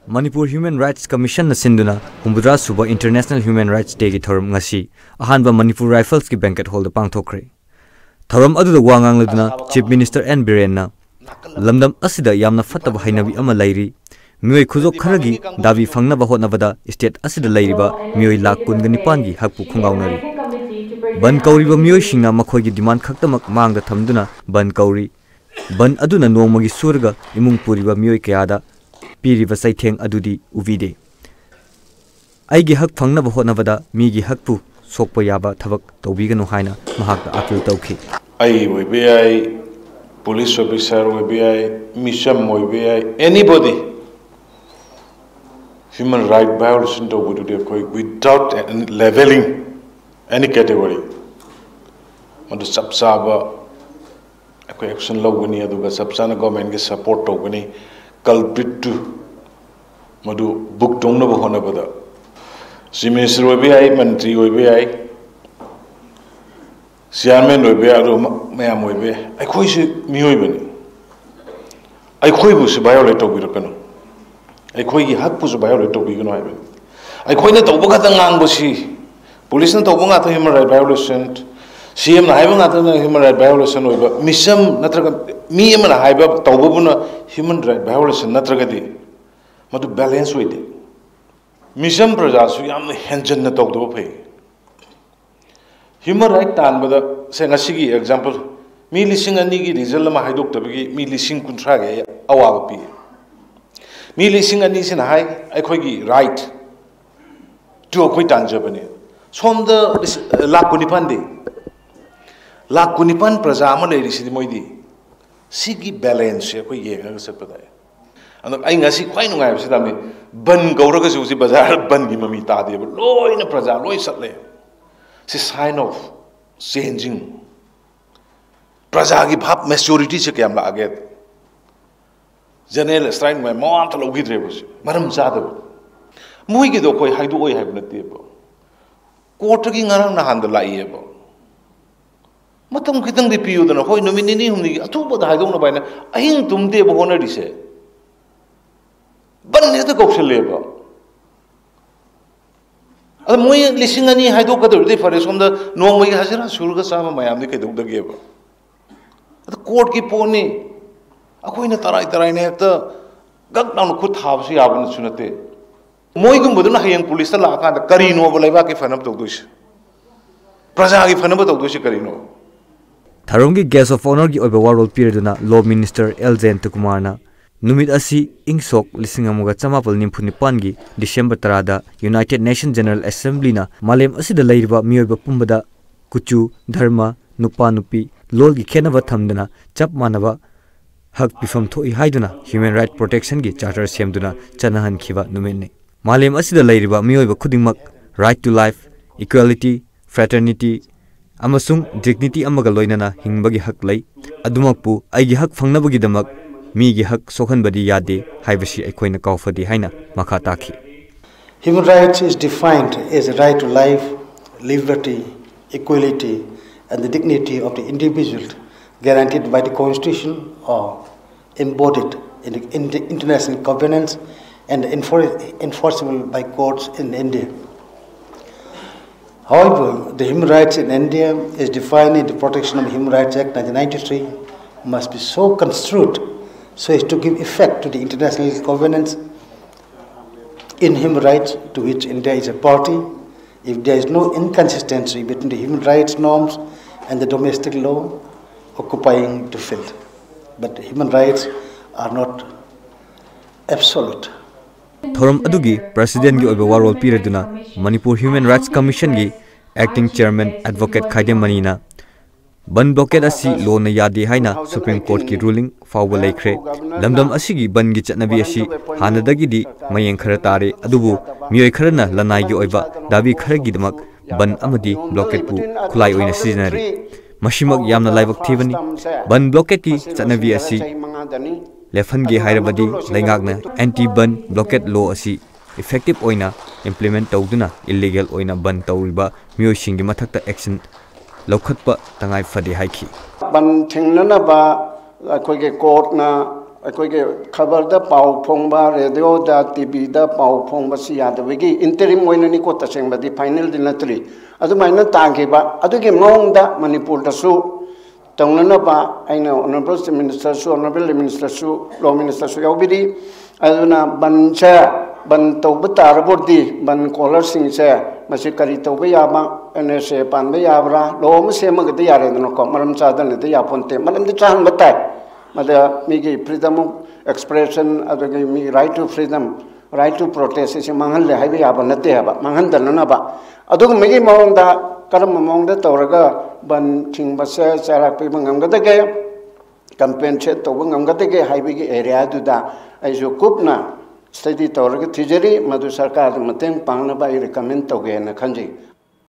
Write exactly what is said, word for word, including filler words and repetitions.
Manipur human rights ꯀꯃꯤꯁꯟꯅ ꯁꯤꯟꯗꯨꯅ ꯍꯨꯝꯐꯨꯇꯔꯥ ꯁꯨꯕ ꯏꯟꯇꯔꯅꯦꯁꯅꯦꯜ ꯍ꯭ꯌꯨꯃꯦꯟ ꯔꯥꯏꯠꯁ ꯗꯦꯒꯤ ꯊꯧꯔꯝ ꯉꯁꯤ ꯑꯍꯥꯟꯕ ꯃꯅꯤꯄꯨꯔ ꯔꯥꯏꯐꯜꯁꯀꯤ ꯕꯦꯡꯀꯦꯠ ꯍꯣꯜꯗ ꯄꯥꯡꯊꯣꯛꯈ꯭ꯔꯦ꯫ ꯊꯧꯔꯝ ꯑꯗꯨꯗ ꯋꯥ ꯉꯥꯡꯂꯗꯨꯅ ꯆꯤꯐ ꯃꯤꯅꯤꯁꯇꯔ ꯑꯦꯟ ꯕꯤꯔꯦꯟꯅ ꯂꯝꯗꯝ ꯑꯁꯤꯗ ꯌꯥꯝꯅ ꯐꯠꯇꯕ ꯍꯩꯅꯕꯤ ꯑꯃ ꯂꯩꯔꯤ꯫ ꯃꯤꯑꯣꯏ ꯈꯨꯖꯣꯛ ꯈꯔꯒꯤ ꯗꯥꯕꯤ ꯐꯪꯅꯕ ꯍꯣꯠꯅꯕꯗ ꯁ꯭ꯇꯦꯠ ꯑꯁꯤꯗ ꯂꯩꯔꯤꯕ ꯃꯤꯑꯣꯏ ꯂꯥꯈ ꯀꯨꯟꯒ ꯅꯤꯄꯥꯟꯒꯤ ꯍꯛꯄꯨ ꯈꯣꯡꯒꯥꯎꯅꯔꯤ꯫ ꯕꯟ ꯀꯧꯔꯤꯕ ꯃꯤꯑꯣꯏꯁꯤꯡꯅ ꯃꯈꯣꯏꯒꯤ ꯗꯤꯃꯥꯟ ꯈꯛꯇꯃꯛ ꯃꯥꯡꯗ ꯊꯝꯗꯨꯅ ꯕꯟ ꯀꯧꯔꯤ꯫ ꯕꯟ ꯑꯗꯨꯅ ꯅꯣꯡꯃꯒꯤ ꯁꯨꯔꯒ ꯏꯃꯨꯡ ꯄꯨꯔꯤꯕ ꯃꯤꯑꯣꯏ ꯀꯌꯥꯗ ꯄꯤꯔꯤꯕ ꯆꯩꯊꯦꯡ ꯑꯗꯨꯗꯤ ꯎꯕꯤꯗꯦ꯫ ꯑꯩꯒꯤ ꯍꯛ ꯐꯪꯅꯕ ꯍꯣꯠꯅꯕꯗ ꯃꯤꯒꯤ ꯍꯛꯄꯨ ꯁꯣꯛꯄ ꯌꯥꯕ ꯊꯕꯛ ꯇꯧꯕꯤꯒꯅꯨ ꯍꯥꯏꯅ ꯃꯍꯥꯛꯇ ꯑꯥꯄꯤꯜ ꯇꯧꯈꯤ꯫ ꯑꯩ ꯑꯣꯏꯕ ꯌꯥꯏ, ꯄꯨꯂꯤꯁ ꯑꯣꯐꯤꯁꯥꯔ ꯑꯣꯏꯕ ꯌꯥꯏ, ꯃꯤꯆꯝ ꯑꯣꯏꯕ ꯌꯥꯏ, anybody human right violation ꯇꯧꯕꯗꯨꯗꯤ ꯑꯩꯈꯣꯏ without leveling any category ꯃꯗꯨ ꯆꯞ ꯆꯥꯕ ꯑꯩꯈꯣꯏ action ꯂꯧꯒꯅꯤ, ꯑꯗꯨꯒ ꯆꯞ ꯆꯥꯅ government ꯀꯤ support ꯇꯧꯒꯅꯤ꯫ Culprit ꯇꯨ ꯃꯗꯨ book ꯇꯧꯅꯕ ꯍꯣꯠꯅꯕꯗ ꯆꯤꯐ ꯃꯤꯅꯤꯁꯇꯔ ꯑꯣꯏꯕ ꯌꯥꯏ, ꯃꯟꯇ꯭ꯔꯤ ꯑꯣꯏꯕ ꯌꯥꯏ, ꯆꯤꯌꯥꯔꯃꯦꯟ ꯑꯣꯏꯕ ꯌꯥꯏ, ꯑꯗꯨ ꯃ-, ꯃꯌꯥꯝ ꯑꯣꯏꯕ ꯌꯥꯏ꯫ ꯑꯩꯈꯣꯏꯁꯨ ꯃꯤꯑꯣꯏꯕꯅꯤ꯫ ꯑꯩꯈꯣꯏꯕꯨꯁꯨ violate ꯇꯧꯕꯤꯔꯛꯀꯅꯨ, ꯑꯩꯈꯣꯏꯒꯤ ꯍꯛꯄꯨꯁꯨ violate ꯇꯧꯕꯤꯒꯅꯨ ꯍꯥꯏꯕꯅꯤ꯫ ꯑꯩꯈꯣꯏꯅ ꯇꯧꯕ ꯈꯛꯇ ꯉꯥꯡꯕꯁꯤ, ꯄꯨꯂꯤꯁꯅ ꯇꯧꯕ ꯉꯥꯛꯇ human right violation, ꯁꯤ ꯑꯦꯝꯅ ꯍꯥꯏꯕ ꯉꯥꯛꯇꯅ human right violation ꯑꯣꯏꯕ, ꯃꯤꯆꯝ ꯅꯠꯇ꯭ꯔꯒ ꯃꯤ ꯑꯃꯅ ꯍꯥꯏꯕ ꯇꯧꯕꯕꯨꯅ human right violation ꯅꯠꯇ꯭ꯔꯒꯗꯤ ꯃꯗꯨ balance ꯑꯣꯏꯗꯦ꯫ ꯃꯤꯆꯝ ꯄ꯭ꯔꯖꯥꯁꯨ ꯌꯥꯝꯅ ꯍꯦꯟꯖꯟꯅ ꯇꯧꯗꯕ ꯐꯩ꯫ Human right ꯇꯥꯟꯕꯗ, ꯁꯦ, ꯉꯁꯤꯒꯤ example, ꯃꯤ ꯂꯤꯁꯤꯡ ꯑꯅꯤꯒꯤ result ꯑꯃ ꯍꯥꯏꯗꯣꯛꯇꯕꯒꯤ ꯃꯤ ꯂꯤꯁꯤꯡ ꯀꯨꯟꯊ꯭ꯔꯥꯒꯤ ꯑꯋꯥꯕ ꯄꯤ꯫ ꯃꯤ ꯂꯤꯁꯤꯡ ꯑꯅꯤꯁꯤꯅ ꯍꯥꯏ, "ꯑꯩꯈꯣꯏꯒꯤ right ꯇꯨ ꯑꯩꯈꯣꯏ ꯇꯥꯟꯖꯕꯅꯤ"꯫ ꯁꯣꯝꯗ ꯂꯤꯁꯤꯡ, ꯂꯥꯈ ꯀꯨꯟꯅꯤꯄꯥꯟꯗꯤ, ꯂꯥꯈ ꯀꯨꯟꯅꯤꯄꯥꯟ ꯄ꯭ꯔꯖꯥ ꯑꯃ ꯂꯩꯔꯤꯁꯤꯗꯤ ꯃꯣꯏꯗꯤ꯫ ꯁꯤꯒꯤ balance ꯁꯦ ꯑꯩꯈꯣꯏ ꯌꯦꯡꯉꯒ ꯆꯠꯄ ꯇꯥꯏ꯫ ꯑꯗꯣ ꯑꯩ ꯉꯁꯤ ꯈ꯭ꯋꯥꯏ ꯅꯨꯡꯉꯥꯏꯕꯁꯤ ꯇꯥꯕꯅꯤ, ꯕꯟ ꯀꯧꯔꯒꯁꯨ ꯍꯧꯖꯤꯛ ꯕꯖꯥꯔ ꯕꯟꯒꯤ ꯃꯃꯤ ꯇꯥꯗꯦꯕ, ꯂꯣꯏꯅ ꯄ꯭ꯔꯖꯥ ꯂꯣꯏ ꯆꯠꯂꯦ꯫ ꯁꯤ sign of changing꯫ ꯄ꯭ꯔꯖꯥꯒꯤ ꯚꯥꯞ, maturity ꯁꯦ ꯀꯌꯥꯝ ꯂꯥꯛꯑꯒꯦ? General strike ꯃꯌꯥꯝ, ꯃꯋꯥ ꯑꯝꯇ ꯂꯧꯈꯤꯗ꯭ꯔꯦꯕ ꯍꯧꯖꯤꯛ, ꯃꯔꯝ ꯆꯥꯗꯕ꯫ ꯃꯣꯏꯒꯤꯗꯣ ꯑꯩꯈꯣꯏ ꯍꯥꯏꯗꯣꯛꯑꯣꯏ ꯍꯥꯏꯕ ꯅꯠꯇꯦꯕ, court ꯇꯒꯤ ꯉꯔꯥꯡ ꯅꯍꯥꯟꯗ ꯂꯥꯛꯏꯑꯕ꯫ ꯃꯇꯝ ꯈꯤꯇꯪꯗꯤ ꯄꯤꯌꯨꯗꯅ, ꯍꯣꯏ, ꯅꯨꯃꯤꯠ ꯅꯤꯅꯤ ꯍꯨꯝꯅꯤꯒꯤ ꯑꯊꯨꯕꯗ ꯍꯥꯏꯗꯣꯛꯅꯕ ꯍꯥꯏꯅ ꯑꯍꯤꯡ ꯇꯨꯝꯗꯦꯕ ꯍꯣꯠꯅꯔꯤꯁꯦ꯫ ꯕꯟ ꯍꯦꯛꯇ ꯀꯧꯁꯜꯂꯦꯕ꯫ ꯑꯗ ꯃꯣꯏ ꯂꯤꯁꯤꯡ ꯑꯅꯤ ꯍꯥꯏꯗꯣꯛꯀꯗꯧꯔꯤꯗꯤ ꯐꯔꯦ, ꯁꯣꯝꯗ ꯅꯣꯡꯃꯒꯤ ꯍꯖꯤꯔꯥ ꯁꯨꯔꯒ ꯆꯥꯕ ꯃꯌꯥꯝꯗꯤ ꯀꯩꯗꯧꯗꯒꯦꯕ? ꯑꯗ ꯀꯣꯔꯠꯀꯤ ꯄꯣꯠꯅꯤ꯫ ꯑꯩꯈꯣꯏꯅ ꯇꯔꯥꯏ ꯇꯔꯥꯏꯅ ꯍꯦꯛꯇ ꯒꯛ ꯂꯥꯎꯅ ꯈꯨꯠ ꯊꯥꯕꯁꯨ ꯌꯥꯕꯅꯁꯨ ꯅꯠꯇꯦ꯫ ꯃꯣꯏꯒꯨꯝꯕꯗꯨꯅ ꯍꯌꯦꯡ ꯄꯨꯂꯤꯁꯇ ꯂꯥꯛꯑꯀꯥꯟꯗ ꯀꯔꯤꯅꯣꯕ ꯂꯩꯕꯥꯛꯀꯤ ꯐꯅꯕ ꯇꯧꯗꯣꯏꯁꯦ? ꯄ꯭ꯔꯖꯥꯒꯤ ꯐꯅꯕ ꯇꯧꯗꯣꯏꯁꯦ ꯀꯔꯤꯅꯣ? ꯊꯧꯔꯝꯒꯤ Guest of Honourꯒꯤ ꯑꯣꯏꯕ ꯋꯥꯔꯣꯜ ꯄꯤꯔꯗꯨꯅ Law Minister ꯑꯦꯜ ꯖꯌꯟꯇꯀꯨꯃꯥꯔꯅ ꯅꯨꯃꯤꯠ ꯑꯁꯤ ꯏꯪ ꯁꯣꯛ ꯂꯤꯁꯤꯡ ꯑꯃꯒ ꯆꯃꯥꯄꯜ ꯅꯤꯐꯨ ꯅꯤꯄꯥꯟꯒꯤ December ꯇꯔꯥꯗ United Nation General Assemblyꯅ ꯃꯥꯂꯦꯝ ꯑꯁꯤꯗ ꯂꯩꯔꯤꯕ ꯃꯤꯑꯣꯏꯕ ꯄꯨꯝꯕꯗ ꯀꯨꯆꯨ, ꯙꯔꯃ, ꯅꯨꯄꯥ ꯅꯨꯄꯤ, ꯂꯣꯜꯒꯤ ꯈꯦꯠꯅꯕ ꯊꯝꯗꯅ ꯆꯞ ꯃꯥꯟꯅꯕ ꯍꯛ ꯄꯤꯐꯝ ꯊꯣꯛꯏ ꯍꯥꯏꯗꯨꯅ Human Right Protectionꯒꯤ Charter ꯁꯦꯝꯗꯨꯅ ꯆꯠꯅꯍꯟꯈꯤꯕ ꯅꯨꯃꯤꯠꯅꯤ꯫ ꯃꯥꯂꯦꯝ ꯑꯁꯤꯗ ꯂꯩꯔꯤꯕ ꯃꯤꯑꯣꯏꯕ ꯈꯨꯗꯤꯡꯃꯛ right to life, equality, fraternity ꯑꯃꯁꯨꯡ dignity ꯑꯃꯒ ꯂꯣꯏꯅꯅ ꯍꯤꯡꯕꯒꯤ ꯍꯛ ꯂꯩ꯫ ꯑꯗꯨꯃꯛꯄꯨ ꯑꯩꯒꯤ ꯍꯛ ꯐꯪꯅꯕꯒꯤꯗꯃꯛ ꯃꯤꯒꯤ ꯍꯛ ꯁꯣꯛꯍꯟꯕꯗꯤ ꯌꯥꯗꯦ ꯍꯥꯏꯕꯁꯤ ꯑꯩꯈꯣꯏꯅ ꯀꯥꯎꯐꯗꯦ ꯍꯥꯏꯅ ꯃꯈꯥ ꯇꯥꯈꯤ꯫ Human rights is defined as a right to life, liberty, equality, and the dignity of the individual guaranteed by the Constitution or embodied in the, in the international covenants and enfor- enforceable by courts in India. However, the human rights in India is defined in the Protection of Human Rights Act nineteen ninety-three must be so construed so as to give effect to the international covenants in human rights to which India is a party. If there is no inconsistency between the human rights norms and the domestic law occupying the field, but human rights are not absolute. ꯊꯧꯔꯝ ꯑꯗꯨꯒꯤ Presidentꯀꯤ ꯑꯣꯏꯕ ꯋꯥꯔꯣꯜ ꯄꯤꯔꯗꯨꯅ Manipur Human Rights Commissionꯒꯤ Acting Chairman Advocate ꯈꯥꯏꯗꯦꯝ ꯃꯅꯤꯅ ꯕꯟ blockade ꯑꯁꯤ lawꯅ ꯌꯥꯗꯦ ꯍꯥꯏꯅ Supreme Courtꯀꯤ ruling ꯐꯥꯎꯕ ꯂꯩꯈ꯭ꯔꯦ꯫ ꯂꯝꯗꯝ ꯑꯁꯤꯒꯤ ꯕꯟꯒꯤ ꯆꯠꯅꯕꯤ ꯑꯁꯤ ꯍꯥꯟꯅꯗꯒꯤꯗꯤ ꯃꯌꯦꯡ ꯈꯔ ꯇꯥꯔꯦ, ꯑꯗꯨꯕꯨ ꯃꯤꯑꯣꯏ ꯈꯔꯅ ꯂꯅꯥꯏꯒꯤ ꯑꯣꯏꯕ ꯗꯥꯕꯤ ꯈꯔꯒꯤꯗꯃꯛ ꯕꯟ ꯑꯃꯗꯤ blockadeꯄꯨ ꯈꯨꯠꯂꯥꯏ ꯑꯣꯏꯅ ꯁꯤꯖꯤꯟꯅꯔꯤ꯫ ꯃꯁꯤꯃꯛ ꯌꯥꯝꯅ ꯂꯥꯏꯕꯛ ꯊꯤꯕꯅꯤ꯫ ꯕꯟ blockadeꯀꯤ ꯆꯠꯅꯕꯤ ꯑꯁꯤ ꯂꯦꯞꯍꯟꯒꯦ ꯍꯥꯏꯔꯕꯗꯤ ꯂꯩꯉꯥꯛꯅ anti ban blockade law ꯑꯁꯤ effective ꯑꯣꯏꯅ implement ꯇꯧꯗꯨꯅ illegal ꯑꯣꯏꯅ ꯕꯟ ꯇꯧꯔꯤꯕ ꯃꯤꯑꯣꯏꯁꯤꯡꯒꯤ ꯃꯊꯛꯇ action ꯂꯧꯈꯠꯄ ꯇꯉꯥꯏ ꯐꯗꯦ ꯍꯥꯏꯈꯤ꯫ ꯕꯟ ꯊꯤꯡꯅꯅꯕ ꯑꯩꯈꯣꯏꯒꯤ courtꯅ ꯑꯩꯈꯣꯏꯒꯤ ꯈꯕꯔꯗ ꯄꯥꯎ ꯐꯣꯡꯕ, ꯔꯦꯗꯤꯑꯣꯗ, ꯇꯤ ꯚꯤꯗ ꯄꯥꯎ ꯐꯣꯡꯕꯁꯤ ꯌꯥꯗꯕꯒꯤ interim ꯑꯣꯏꯅꯅꯤꯀꯣ, ꯇꯁꯦꯡꯕꯗꯤ finalꯗꯤ ꯅꯠꯇ꯭ꯔꯤ꯫ ꯑꯗꯨꯃꯥꯏꯅ ꯇꯥꯈꯤꯕ ꯑꯗꯨꯒꯤ ꯃꯑꯣꯡꯗ ꯃꯅꯤꯄꯨꯔꯗꯁꯨ ꯇꯧꯅꯅꯕ ꯑꯩꯅ honourable chief ministerꯁꯨ, honourable ministerꯁꯨ, law ministerꯁꯨ ꯌꯥꯎꯕꯤꯔꯤ꯫ ꯑꯗꯨꯅ ꯕꯟꯁꯦ, ꯕꯟ ꯇꯧꯕ ꯇꯥꯔꯕꯗꯤ ꯕꯟ ꯀꯣꯂꯔꯁꯤꯡꯁꯦ ꯃꯁꯤ ꯀꯔꯤ ꯇꯧꯕ ꯌꯥꯕ, ꯑꯦꯟ ꯑꯦꯁ ꯑꯦ ꯄꯥꯟꯕ ꯌꯥꯕ꯭ꯔꯥ, ꯂꯣ ꯑꯃ ꯁꯦꯝꯃꯒꯗꯤ ꯌꯥꯔꯦꯗꯅꯀꯣ, ꯃꯔꯝ ꯆꯥꯗꯅꯗꯤ ꯌꯥꯄꯣꯟꯇꯦ꯫ ꯃꯔꯝꯗꯤ ꯆꯥꯍꯟꯕ ꯇꯥꯏ꯫ ꯃꯗ ꯃꯤꯒꯤ freedom of expression, ꯑꯗꯨꯒꯤ ꯃꯤ right to freedom, right to protest ꯑꯁꯤ ꯃꯥꯡꯍꯜꯂꯦ ꯍꯥꯏꯕ ꯌꯥꯕ ꯅꯠꯇꯦ ꯍꯥꯏꯕ, ꯃꯥꯡꯍꯟꯗꯅꯅꯕ꯫ ꯑꯗꯨꯒꯨꯝꯕꯒꯤ ꯃꯑꯣꯡꯗ ꯀꯔꯝꯕ ꯃꯑꯣꯡꯗ ꯇꯧꯔꯒ ꯕꯟ ꯊꯤꯡꯕꯁꯦ ꯆꯩꯔꯥꯛ ꯄꯤꯕ ꯉꯝꯒꯗꯒꯦ, compensate ꯇꯧꯕ ꯉꯝꯒꯗꯒꯦ ꯍꯥꯏꯕꯒꯤ areaꯗꯨꯗ ꯑꯩꯁꯨ ꯀꯨꯞꯅ study ꯇꯧꯔꯒ ꯊꯤꯖꯔꯤ꯫ ꯃꯗꯨ ꯁꯔꯀꯥꯔꯗ ꯃꯇꯦꯡ ꯄꯥꯡꯅꯕ ꯑꯩ recommend ꯇꯧꯒꯦꯅ ꯈꯟꯖꯩ꯫